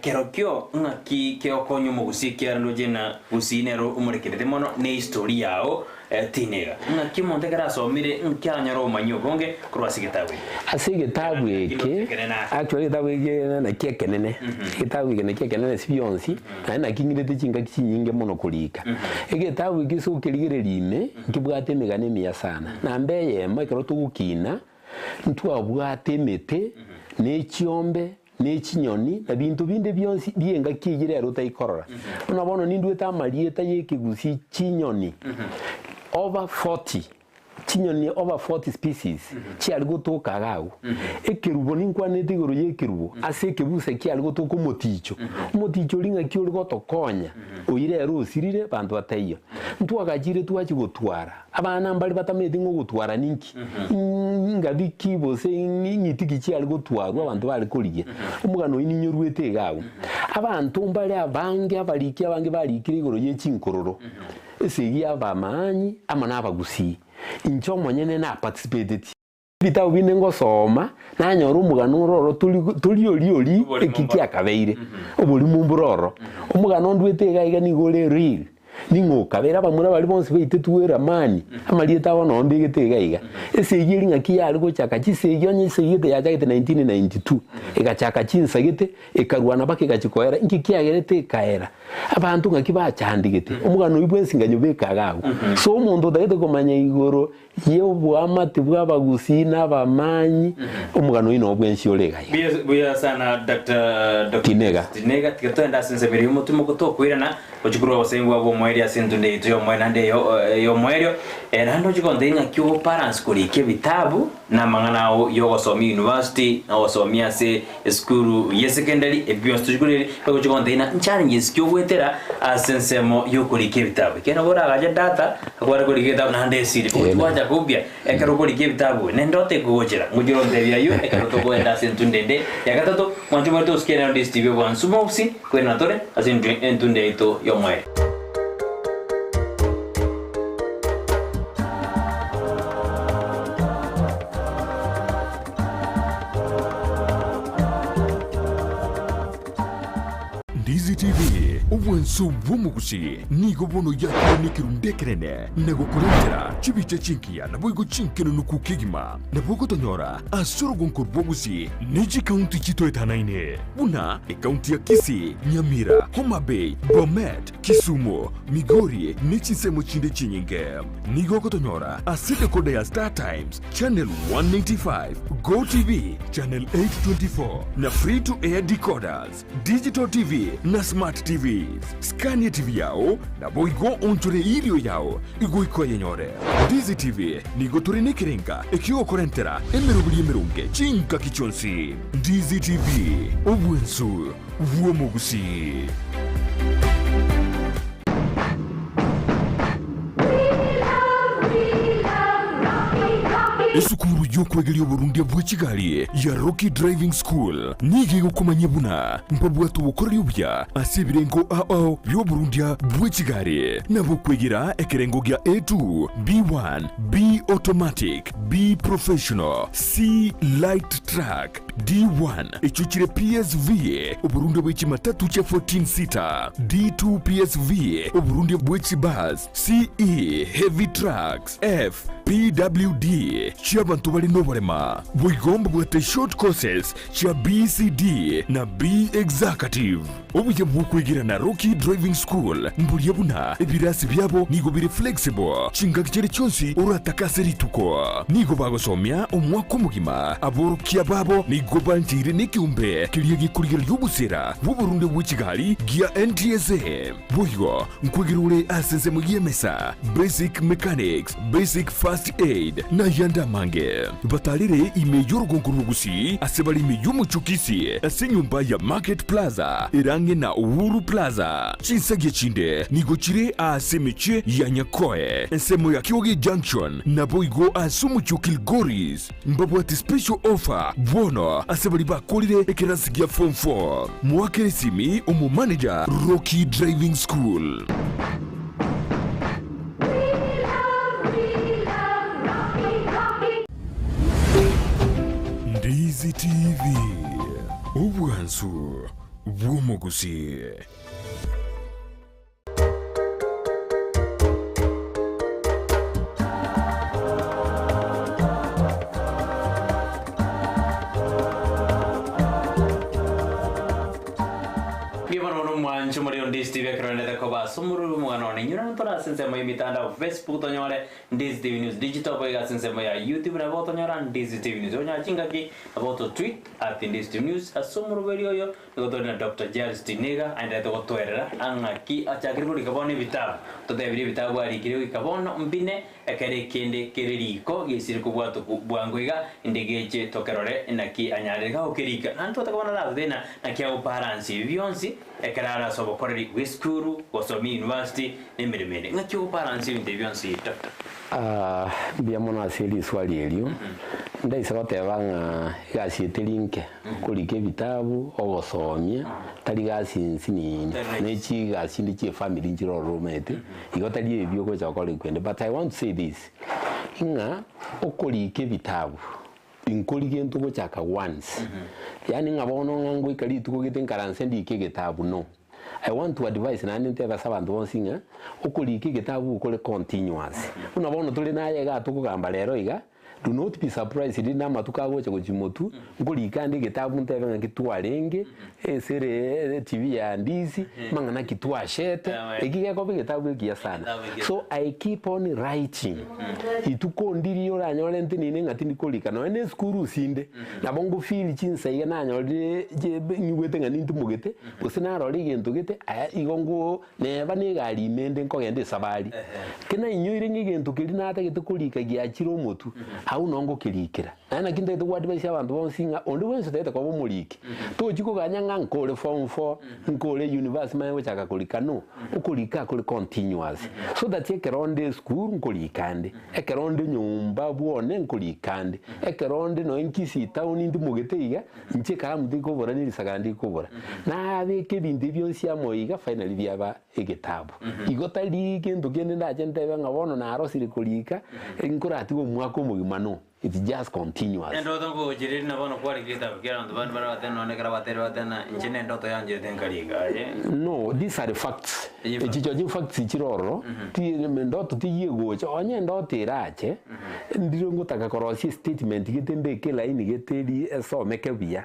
S2: Kerokio ng'aki kegokonya omogusii ekiagera ndoche ng'a Gusii nero omorekerete mono ne history yao Tinega, ng'aki omonto ekero asomire nki aranyore obomanyi obonge korwa ase egetabu eke?
S3: Ase egetabu eke, actually egetabu eke nakio ekenene, egetabu eke nakio ekenene ase bionsi, naende nakio ng'irete chingaki chinyinge mono korika. Egetabu eke ase okerigereria ime, nkebwate emegano emiya sana. Namba eyemo ekero togokina, ntwabwate emete, na echiombe, ne chinyoni, na binto binde bionsi bi'engaki eyio rero otaikorora. Buna bono ninduete amarieta y'ekegusii chinyoni over 40, chinyoni over 40 species chiare gotoka iga agwo. Ekerubo ninkwanete igoro y'ekerubo, ase ekebusa kiare gotoka omoticho. Omoticho oria ng'aki ore gotokonya, oyio rero osirire banto bataiyo. Ntwagachire twachia gotwara. Abana mbare batamanyeti ng'a ogotwara ninki, ngabi ki gose ng'iti ki chiare gotwarwa abanto bare korigia. Omogano oyio ninyoruete iga agwo. Abanto mbare abange abariki abange barikire igoro ye chinkororo, esegi y'abamaanyi amo na abagusii. Inche omonyene naparticipateti. Ebitabu binde ngosoma, nanyora omogano ore oro tori tori oria oria
S2: Oborimo
S3: eki
S2: mboro.
S3: kiakabeire, oborimo mbore ororo. Omogano ondwete iga iga nigo ore real, ning'o okabeire abamura baria bonsi baitetwe eramani, amarieta abo noo mbegete iga iga. Esegi eria ng'aki yare gochaka, chisegi onye esegi gete yachagete 1992, egachaka chinsa gete, ekarwana mpaka egachia koera, inki kiagerete ekaera? Abanto ng'aki bachandigete, omogano oyio bwensi nganyobeka iga agwo. So omonto otagete komanya igoro Y'oboamate bw'abagusii na abamanyi, omogano oino obwensi ore iga iga.
S2: Buya buya sana Doctor Doctor
S3: Tinega.
S2: Tinega tiga toende ase ensemo y'omotwe moko tokoirana gochia korwa obosemi bwa bw'omoerio ase entunda yaito y'omoerio naende eyo y'omoerio eh, naende ochie gontebia ng'aki ogobalance korika ebitabu na amang'ana ao y'ogosomia university na ogosomia ase Esukuru y'esekendari, ebi bionsi tochia korera, egochia gontebia ng'a nchallenges ki ogoetera ase ensemo y'okorika ebitabu. Ekiagera nabo oragache data, akware korika egetabu naende esiri. Ogochia gwacha kobia ekero okorika ebitabu, nendoto ekogochera. Ngochia orontebia ayio ekero tokoenda ase entunda ende ya gatato, mwanche more tosuke nero DSTV obwansu bobisi, kwerina tore ase entunda yaito y'omoerio.
S1: Ndizi TV, obwanso bw'omogusi nigo bono yakire nekerundu ekenene na gokorentera chibicha chingiya naboigo chinkenunuku kegima. Nabo ogotonyora ase orogonko rw'obogusi ne chikaunti chitoetanaine buna ekaunti ya Kisii, Nyamira, Homa Bay, Bomet, Kisumu, Migori ne chinsemo chinde chinyinge. Nigo ogotonyora ase decoder ya Star Times Channel 185, Go TV Channel 824 na Free to Air decoders, Digital TV na Smart TVs. Skania TV yao naboigo onchore erio yao igoika oyenyore. Ndizi TV nigo tore nekerenga ekiogokorentera emeroberi emeronge chingaki chionsi. Ndizi TV, obwensu bw'omogusii. Esukuru y'okwegeria oborundia bwe chigari ya Rocky Driving School nigo egokomanyia buna mbabwate obokoreri obuya ase ebirengo ao ao bi'oborundia bwe chigari na bokwegera ekerengo gia A2, B1, B Automatic, B Professional, C Light Truck, D1, echio chire PSV, oborundia bwe chimatatu chia 14 seater, D2 PSV, oborundia bwe chibus, CE, heavy trucks, F, P. PWD chi'abanto bare noborema. Boigo mbabwate short courses chia BCD na B Executive. Obuya bw'okwegera na Rocky Driving School mboria buna ebirasi biabo nigo bire flexible chingaki chiria chionsi oratake ase rituko. Nigo bagosomia omwaka omogima. Aborokia babo nigo bancheire nekeombe keria gekorigereria obosera bw'oborunde bwe chigari gia NTSA. Boigo nkwegera ore ase ensemo y'emesa, basic mechanics, basic first aid, na ayande amange. Batarere ime y'orogongo rwa Gusii ase bare ime y'omochie o Kisii ase enyomba ya Market Plaza ere ang'e na Uhuru Plaza. Chinsagia chinde nigo chire aase emechie ya Nyakoe, ensemo ya Kioge Junction, naboigo ase omochie o Kilgoris. Mbabwate special offer bono ase baria bakorire ekerasi gia form 4. Moakere esimi omomanager Rocky Driving School. Ndizi TV, obwansu bw'omogusii.
S2: Mbuya mono mono mwanche omorero Ndizi TV ekero rendete koba ase omorero bw'omogano one. Inyora ntore ase ensemo y'emitandao Facebook tonyore Ndizi TV News Digital boigo ase ensemo ya YouTube nabo otonyora Ndizi TV News. Onyora chingaki nabo oto tweet at Ndizi TV News ase omoroberi oyo Nigo tore na Doctor Jairus Tinega aenderete gotoerera ang'aki achakire korika bono ebitabu. Totebirie ebitabu arikire goika bono mbine ekero ekende kere riko gesire kobwatwa bwango iga inde geche tokerore naki anyarire gagokerika. Naende twataka bono aratotebie na naki agobalansi ebi bionsi ekero are ase obokoreri bw'esukuru, gosomia university na emeremo ende. Ng'aki ogobalansi ebinto ebi bionsi Doctor?
S3: Mbuya mono ase riswali erio. Ndaise goteba ng'a egasi eye teri nke. Okorika ebitabu, ogosomia, tari gasi nsinini, ne chigasi chinde chia efamiri nchire ororo omanyete, igo tari ebi ogocha gokora ekwende. But I want to say this, ng'a okorika ebitabu, inkori gento ogochaka once, yaani ng'a bono ng'a ngoika rituko gete nkaranse ndike egetabu no. I want to advise naende ntebe ase abanto bonsi ng'a, okorika egetabu okore continuous. Buna bono tore naye igaa tokogamba rero iga, Do not be surprised rinde amatuko agocha gochia motwe, nkorika ande egetabu ntebe ng'aki twarenge, ase ere TV ya Ndizi, mang'ana ki twashete, eki gekoba egetabu ekiya sana. So I keep on writing, rituko ndiria oranyore ntenene ng'a tindi korika, nonya na esukuru ase inde, nabo ngo feel chinsa iga nanyorire nyigwete ng'a nintimogete, gose narora egento gete, aya igo ngo Neba negari ime ende nkogenda esabari, kenainyoire ng'a egento keria natagete korika giachire omotwe, agwo noo ngokerikera. Naende naki ntagete goadvise abanto bonsi ng'a onde bwensi otagete koba omoriki, tochi koganya ng'a nkore form four, nkore university manye gochaka korika no, okorika kore continuous, so that ekero onde esukuru nkorika nde, ekero onde nyomba bwone nkorika nde, ekero onde nonye Kisii town ntimogete iga, Inche ekaramu tikobora ne risakara ndikobora, nabeka ebinto ebi bionsi amo iga finally biaba egetabu. Igo tari gento kende ndache ntebe ng'a bono narosire korika, nkoratiga omwaka omogima no, it's just continuous.
S2: Endoto nkogochireria na bono kwarika egetabu kia abanto bande bare batebe nonye ekero baterire batebe ng'a inche nendoto yancherete nkarika aye.
S3: No, these are facts.
S2: Eye facts.
S3: Echi chicho facts chire ororo, ti endoto tiyia egocha, onye endoto erache, Ndire ngotaka korosia estatement gete mbeke elaini gete eri esomeke buya.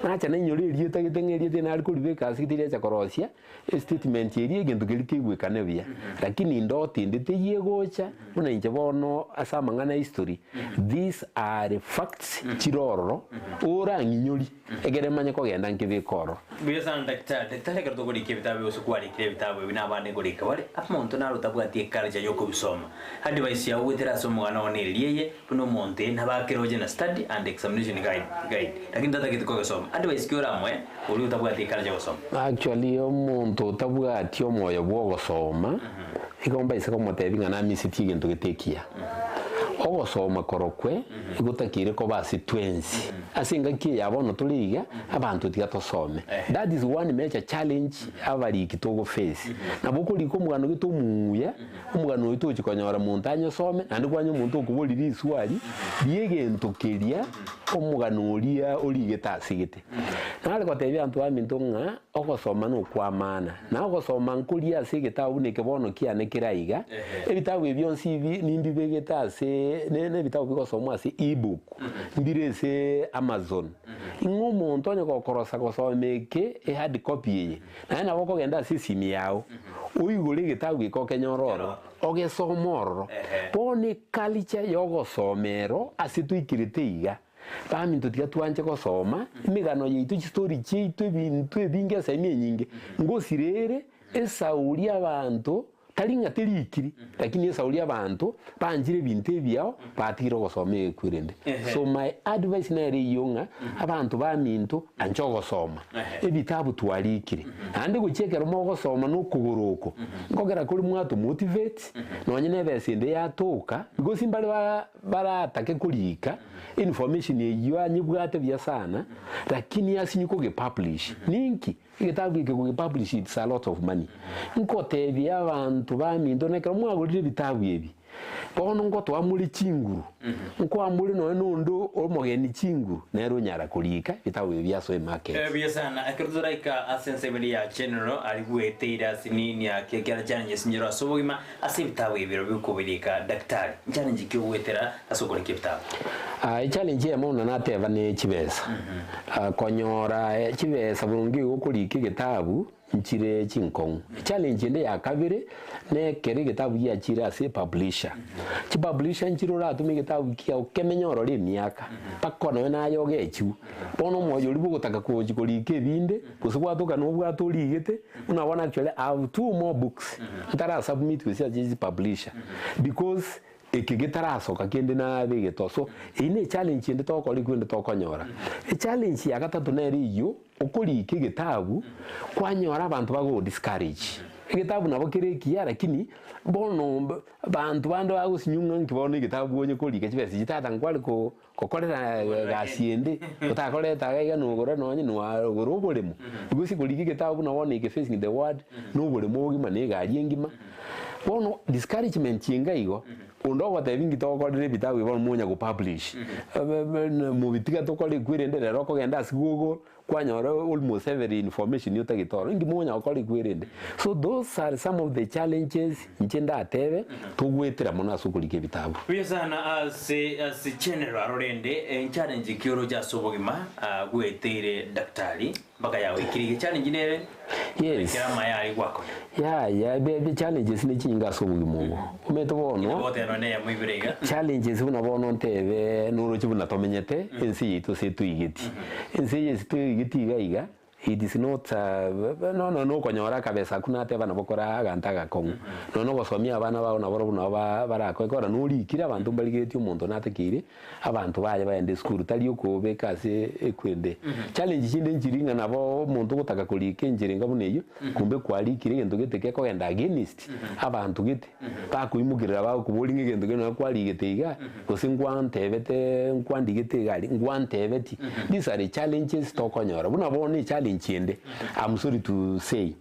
S3: Nacha nainyora erieta gete ng'a erieta eri nare koribeka ase gete riacha korosia estatement eria egento keria keigwekane buya. Lakini ndoto ende teiyo egocha buna inche bono ase amang'ana a history, these are facts chire ororo orang'inyori ekere manye kogenda nkebeke ororo.
S2: Mbuya sana daktari. Daktari ekero tokorika ebitabu gose kwarikire ebitabu ebi na abande nkorika bare, omonto naro otabwati eculture ya okobisoma. Advice yao goetera ase omogano one eria eye buna omonto eye nabo akeroche na study and examination guide guide lakini tatageti kogesoma. Advice ki oramoe oria otabwati eculture ya gosoma?
S3: Actually omonto otabwati omoyo bwa ogosoma igo mbaise komotebia ng'a namisetie egento gete ekiya. Ogosoma korokwe igotakeire koba ase twensi. Ase engaki eye ya bono tore iga, abanto tiga tosome. That is one major challenge abariki togo face. Nabo okorika omogano gete omuya, Omogano oyio togochia konyora monto anyosome, naende kwanye omonto okoboria riswari ri'egento keria. omogano oria origete asegete. Nare gotebia abanto baminto ng'a ogosoma nokw'amana, na ogosoma nkoria ase egetabu buna eke bono kiane kere aiga, ebitabu ebi bionsi ebi nimbibegete ase ne nebitabu bigosomwa ase ebook, mbire ase Amazon. Ing'o omonto onye gokorosa gosoma eke ehard copy eye, naye nabo okogenda ase esimi yao, oigore egetabu eke okenyore ororo, ogesome ororo. Bono eculture ya ogosoma ero ase toikerete iga, baminto tiga twanche gosoma, emegano yaito chistori chiaito ebinto ebinge esemi enyinge, ngosira ere esauri abanto Tari ng'a terikiri, lakini esauri abanto banchire ebinto ebiao batigire ogosoma egekwe rende. So my advice nere eyio ng'a abanto baminto anche ogosoma ebitabu twarikire. Naende gochia ekero mogosoma na okogoro oko, nkogera kore mwato motivate nonye na ebesa ende yatoka because mbare ba baratake korika information eyio anyebwate buya sana lakini asinye koge publish ninki? Egetabu eke kogepublish it's a lot of money. Nkotebia abanto baminto na ekero mwagorire ebitabu ebi, bono ngotoa more chinguru, nkoa more nonya na onde omogeni chinguru, nere onyara korika ebitabu ebi biasoe emarket.
S2: Buya sana, ekero toraika ase ensemo eria ya general aria bweteire ase nini ake ekero challenges nyoro ase obogima ase ebitabu ebi birobio bikobirika daktari, nchallenge ki ogwetera ase okorika ebitabu?
S3: Echallenge eyemo buna nateba ne chibesa. Konyora chibesa boronge igo okorika egetabu nchire chinkong'u. Echallenge ende ya kabere nekero egetabu giachire ase epublisher. Chipublisher nchire oratome egetabu kiago kemenye ororo emiaka mpaka nonye naye ogechiwe. Bono omoyo oria bogotaka gochi korika ebinde gose gwatoka nobwate origete buna bono actually I have two more books ntara submit gose ase chipublisher because Eke getarasoka kende nabe egetoso. Eyio ne challenge ende togokora ekwende tokonyora. Echallenge ya gatato nere eyio, okorika egetabu kwanyora abanto bago discourage. Egetabu nabo kere ekiya lakini bono banto bande bagosinywa ng'a nki bono egetabu onye korika chibesa echi tata nkware ko gokorera egasi ende, otakoreta iga iga nogora nonye nogora oboremo. Because korika egetabu buna bono eke facing the world, na oboremo obogima na egari engima. Bono discouragement enga igo, onde ogotebi nki togokorera ebitabu ebi bono monya go publish, mobitiga tokore ekwe rende rero okogenda ase google, kwanyora almost every information otagete ororo, inki monya gokora ekwe rende. So those are some of the challenges inche ndatebe, togoetera mono ase okorika ebitabu.
S2: Buya sana ase ase general aro rende enchallenge ki oroche ase obogima gweteire daktari mpaka yagoikire iga echallenge nere
S3: Yes.
S2: ekero amaya aria gwakora.
S3: Yaya be be challenges ne chinyinga ase obogima obo. Omanyete bono,
S2: Goteba nonye neyemo ibere iga.
S3: challenges buna bono ntebe noroche buna tomenyete ense yaito ase etoigeti. Ense eye ase toigeti iga iga, it is not nonya nokonyora akabesa akwo nateba nabo kore aganto agakong'u. Nonya nogosomia abana bao nabarobwo nabo ba barakoe kora norikire abanto mbarigeretie omonto natakeire. Abanto baye baende esukuru tari okobeka ase ekwende. Challenge chinde nchiri ng'a nabo omonto ogotaka korika enchera enga buna eyio, kumbe kwarikire egento gete gekogenda against abanto gete, bakoimokerera bagokoboria ng'a egento kende nonye kwarigete iga, gose nkwantebete nkwandigete iga aria, nkwantebetie. These are challenges tokonyora. Buna bono echallenge ende, I'm sorry to say,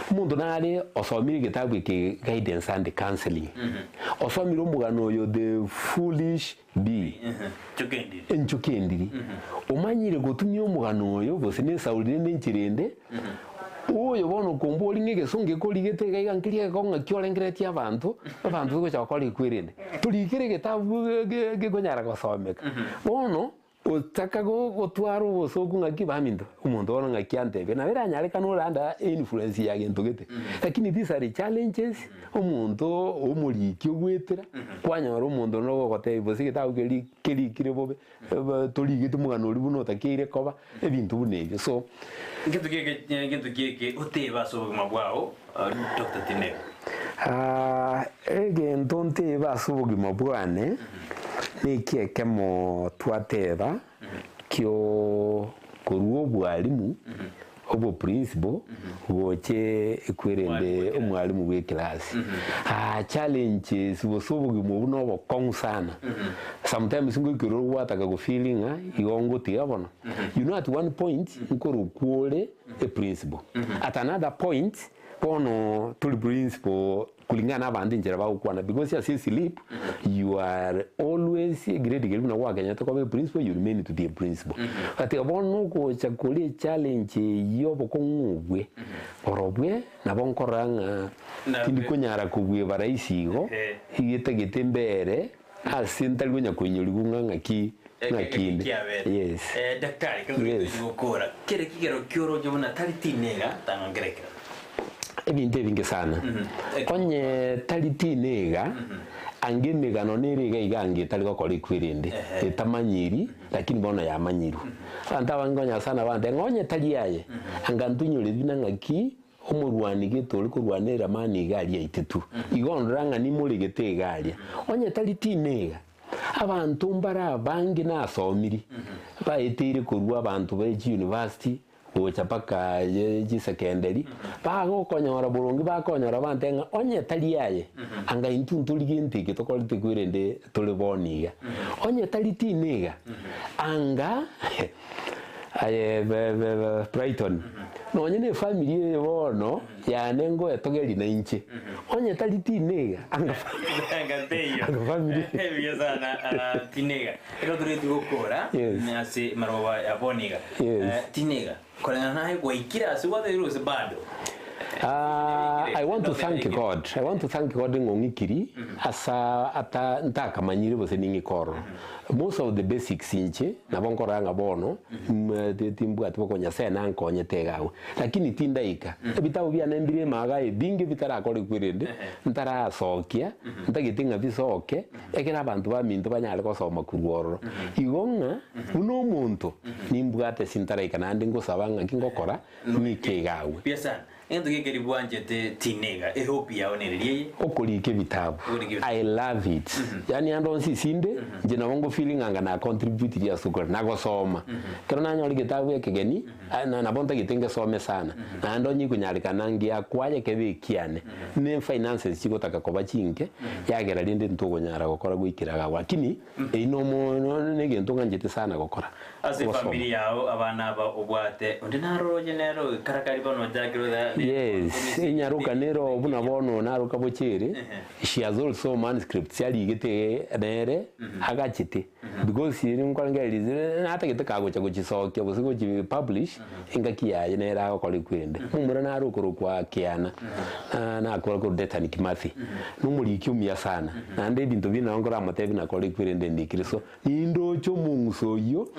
S3: omonto nare osomire egetabu eke guidance and counselling. Osomire omogano oyo The Foolish Bee, Enchoki Endiri. Omanyire gotumia omogano oyo gose nesauri rende enchera ende, oyo bono okomboria ng'a egesongo ekorigete iga iga nkeria egekong'u ng'aki orengereretie abanto, abanto togocha gokora ekwerende. Torikere egetabu gekonyara gosomeka. Bono. Otaka gotwara obosooku ng'aki baminto, omonto bono ng'aki antebie, nabo eranyarekane ore under influence ya gento gete. Lakini these are challenges omonto omoriki ogwetera, kwanyora omonto onde ogogotebia gose egetabu keria kerikire bobe, torigeti omogano oria buna otakeire koba, ebinto buna ebio so.
S2: Ngento ki eke ngento ki eke otebe ase obogima bwao Doctor Tindebe?
S3: Egento ntebe ase obogima bwane, neki ekemo twateba kio korwa obwalimu, oboprinciple, goche ekwerende omwalimu bwe eclass. Challenges gose obogima obwo na obokong'u sana. Sometimes ngoikerwa gwataka go feel ng'a igo ngotiga bono. You know at one point nkorokwa ore eprinciple. At another point. Bono tori principal kulingana na abanto enchera bagokwana because ase eslip you are always egrade keria buna gwakenyete koba eprinciple you remain to be a principal. But bono ogocha kore echallenge eyio obokong'u obwe, borobwe nabo nkorora ng'a tindi konyara kobweba rahisi igo, iga etagete mbere ase ntari konya koinyorigwa ng'a ng'aki ng'aki inde. Yes.
S2: Daktari, kero
S3: Yes.
S2: gokora kere kigero kioroche buna tari tinega tang'a nkerekero.
S3: Ebinto ebinge sana. Onye tari tinega, ange emegano nere iga iga ange etari gokora ekwerende, etamanyiri lakini bono yamanyirwe. Abanto abange konya sana bante ng'a onye tari aye, anga ntoinyore buna ng'aki omorwani gete ore korwana eramani iga aria aitetu. Igo ndora ng'a nimoregete iga aria. Onye tari tinega, abanto mbare abange nasomiri, baeteire korwa abanto ba chiuniversity, gocha mpaka chisekenderi, bagokonyora boronge bakonyora bante ng'a onye tari aye, anga intwe ntori gento eke tokorete kwerende tore bono iga. Onye tari tine iga, anga aye Brighton, nonye na efamiri eye bono yane ngoetogeria nainche, onye tari tine iga, anga
S2: Anga teiyo.
S3: anga famiri
S2: Buya sana ah, tinega. Ekero toretie gokora
S3: Yes.
S2: ase maroba ya bono iga.
S3: Yes.
S2: Eh, tinega. Koreng'ana naye gwaikire ase gwatebirie gose bado.
S3: Ah, I want to thank God. I want to thank God ng'a ong'ikiri asa ata ntakamanyire gose ning'ike ororo. Most of the basics inche nabo nkorora ng'a bono mm, ti- timbwati boko Nyasaye nankonyete iga agwo. Lakini tindaika. Ebitabu biane mbire emaga ebinge bitarakorekwa erende ntarasokia ntagete ng'a bisoke ekero abanto baminto banyare gosoma korwa ororo. Igo ng'a buna omonto nimbwate ase ntaraika naende ngosaba ng'aki ngokora ng'ike iga agwo.
S2: Buya sana. Egento gekeri bwanchete tinega, ehope yao nereria eye.
S3: Okorika ebitabu.
S2: Okorika ebitabu.
S3: I love it. Yaani ande onsi isinde, inche nabo ngo feeling anga na contributiri ase okore, na gosoma. Ekero nanyora egetabu ekegeni, nabo ntagete ngesome sana. Naende onye ekonyarekana ngiakwaye kebe ekiane. Ne finances chigotaka koba chinke, yagera rende ntokonyara gokora goikera iga agwo. Lakini, eyio nomo negento ng'anchete sana gokora.
S2: Ase
S3: Gosoma.
S2: efamiri yao abana aba obwate, onde naroroche nere oikarakari bono ochakire oza
S3: Yes, enyaroka nero buna bono naroka bochere, she has also manuscripts arigete nere agachete because ere nkorengereria natagete kagocha gochisokia gose gochi publish engaki yaye nere agokora ekwende. Momura nare okorokwa Kiana, nakora korwa Dedan Kimathi, nomoriki omuya sana, naende ebinto binde nabo nkoramotebie nakore ekwerende ndikire so Nindoche omong'uso oyio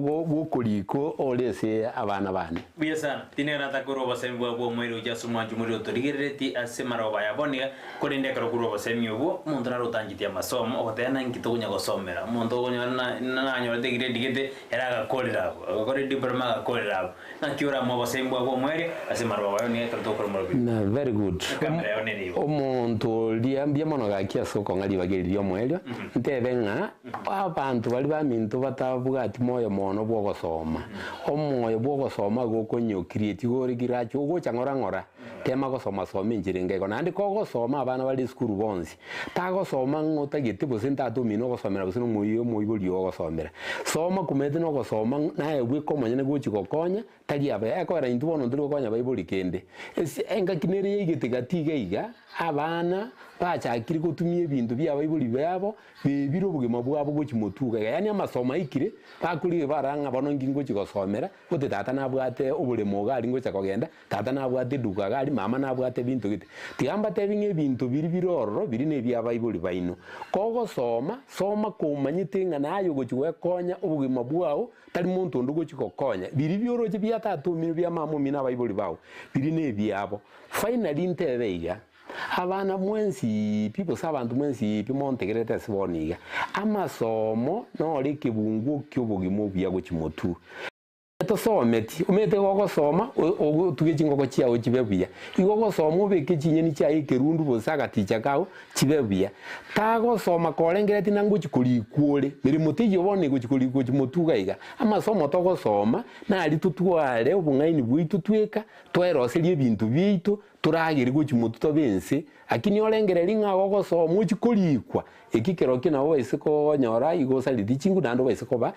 S3: bw'okorika ore ase abana bane.
S2: Buya sana. Tinegera takorwa obosemi bwao bw'omoerio gochia ase omwancho omoria otorigereretie ase amaroba aya bono iga, korende ekero okorwa obosemi obwo, omonto nare otanchetie amasomo, ogoteba naki tokonya gosomera. Omonto okonyora na nanyorete egrade gete, ere agakorera abwo, agakora ediploma agakorera abwo. Naki oramoe obosemi bwao bw'omoerio ase amaroba aya bono iga ekero tokora omorobio?
S3: Na very good.
S2: Ekamera yao nere igo.
S3: Omonto oria mbuya mono gaki ase okong'a ribaga eri ri'omoerio, ntebe ng'a abanto baria baminto batabwati moyo mono bw'ogosoma, omoyo bw'ogosoma igo okonyokirie tiga ore graduate ogocha ng'ora ng'ora, tema gosoma soma enchera enga igo. Naende kogosoma abana bare esukuru bonsi, tagosoma ng'a otagete gose ntata omino ogosomera gose nomoyo omoibori oo ogosomera. Soma komanyete na ogosoma naye bweka omonyene gochi gokonya, Tari abe, ekogera intwe bono ntori gokonya baibori kende. Ase engaki nere yaigete gati iga iga, abana bachakire gotumia ebinto bi'abaibori babo, bebire obogima bwabo gochia motuga iga. Yaani amasomo aikire, bakorigia barora ng'a bono inki ngochia gosomera, gose tata nabwate oboremo iga aria ngocha kogenda, tata nabwate eduka iga aria, mama nabwate ebinto gete. Tiga mbatebi ng'a ebinto biria bire ororo, biria nebi'abaibori baino. Kogosoma, soma komanyete ng'a naye ogochia goekonya obogima bwao, Tari monto onde ogochia gokonya. Biria bioroche bia tata omino, bia mama omino, abaibori bao, biria nebiabo. Finally ntebe iga, abana mwensi pi gose abanto mwensi pi montegererete ase bono iga, amasomo noro ekebunguo ki'obogima obuya gochia motwe. Tosometi, omanyete igo ogosoma otuge chingoko chiao chibe buya, igo ogosoma obeke chinyeni chiaye ekerundu gose agaticha kao chibe buya. Tagosoma korengereretie na ngochia korikwa ore, meremo teiyo bono egochia korikwa gochia motwe iga iga. Amasomo togosoma naria totware obong'aini bwaito tweka, tweroserie ebinto biaito, Toragere gochia motwe tobe ense, lakini orengererie ng'a gogosoma ochie korikwa, eki kerokio nabo obaise konyora igo osareti chingu naende obaise koba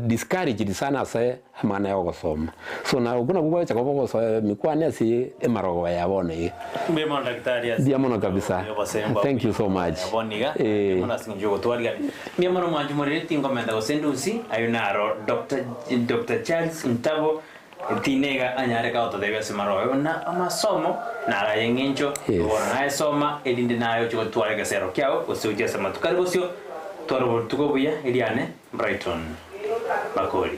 S3: discouraged sana ase amang'ana ya ogosoma. So na okwo nakwo gwacha koba ogosoa emekwane ase emarogoba ya bono iga.
S2: Mbuya mono daktari ase
S3: Mbuya mono kabisa.
S2: obosemba
S3: Thank you so much.
S2: ya bono iga.
S3: Eh.
S2: Mbuya mono ase eng'encho yogotwarigania. Mbuya mono mwanchi morere tingomenta gose ndusi, ayio naro Doctor Doctor Charles Ntabo Tinega anyare gototebia ase marobe buna amasomo naro ay'engencho,
S3: Yes.
S2: bono nayesoma, erinde naye oche gotwara egesero kiao, gose gochia ase amatuko are bosio, twara obotuko obuya, eriane Brighton Makori.